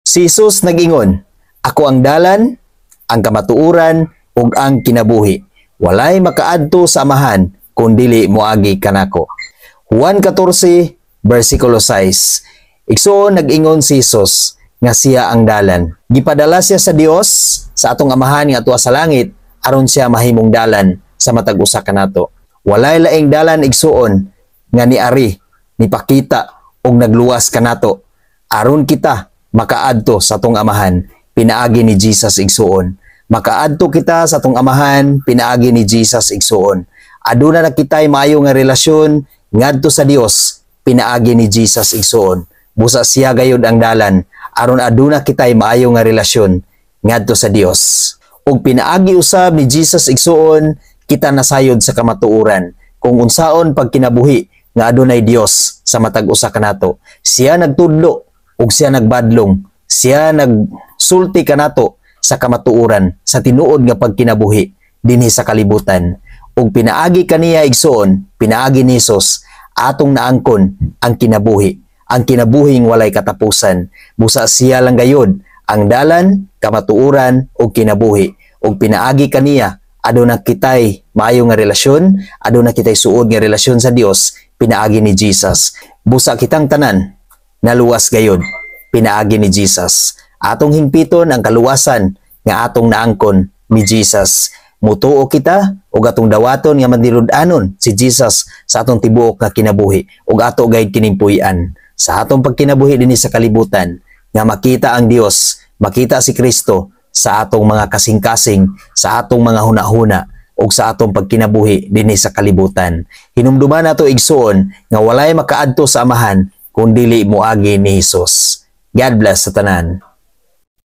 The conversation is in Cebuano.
Si Jesus nag-ingon, "Ako ang dalan, ang kamatuoran, ug ang kinabuhi. Walay makaadto sa Amahan kung dili moagi kanako." Juan 14, versikulo 6. Igsoon, nag-ingon si Jesus nga siya ang dalan. Gipadala siya sa Dios, sa atong Amahan nga atuwa sa langit, aron siya mahimong dalan sa matag usa kanato. Walay laing dalan, igsuon, nga niari, nipakita og nagluwas kanato aron kita makaadto sa atong Amahan pinaagi ni Jesus, igsuon. Makaadto kita sa atong Amahan pinaagi ni Jesus, igsuon. Aduna na kitay maayo nga relasyon ngadto sa Dios pinaagi ni Jesus, igsuon. Busa siya gayud ang dalan aron aduna kitay maayo nga relasyon ngadto sa Dios. Ug pinaagi usab ni Jesus, igsuon, kita nasayod sa kamatuoran kung unsaon pagkinabuhi nga adunay Dios sa matag usa kanato. Siya nagtudlo ug siya nagbadlong. Siya nagsulti kanato sa kamatuoran, sa tinuod nga pagkinabuhi dinhi sa kalibutan. Ug pinaagi kaniya, igsuon, pinaagi ni Jesus, atong naangkon ang kinabuhi, ang kinabuhing walay katapusan. Busa siya lang gayud ang dalan, kamatuoran ug kinabuhi. Ug pinaagi kaniya, aduna kitay maayo nga relasyon, aduna kitay suod nga relasyon sa Dios pinaagi ni Jesus. Busa kitang tanan naluwas gayud pinaagi ni Jesus. Atong hingpiton ang kaluwasan nga atong naangkon ni Jesus. Mutuo kita ug atong dawaton nga manilud-anon si Jesus sa atong tibuok nga kinabuhi ug ato gayud kining puy-an sa atong pagkinabuhi dinhi sa kalibutan nga makita ang Dios, makita si Kristo sa atong mga kasing-kasing, sa atong mga hunahuna ug sa atong pagkinabuhi dinhi sa kalibutan. Hinumduman nato, igsuon, nga walay makaadto sa Amahan kung dili moagi ni Jesus. God bless sa tanan.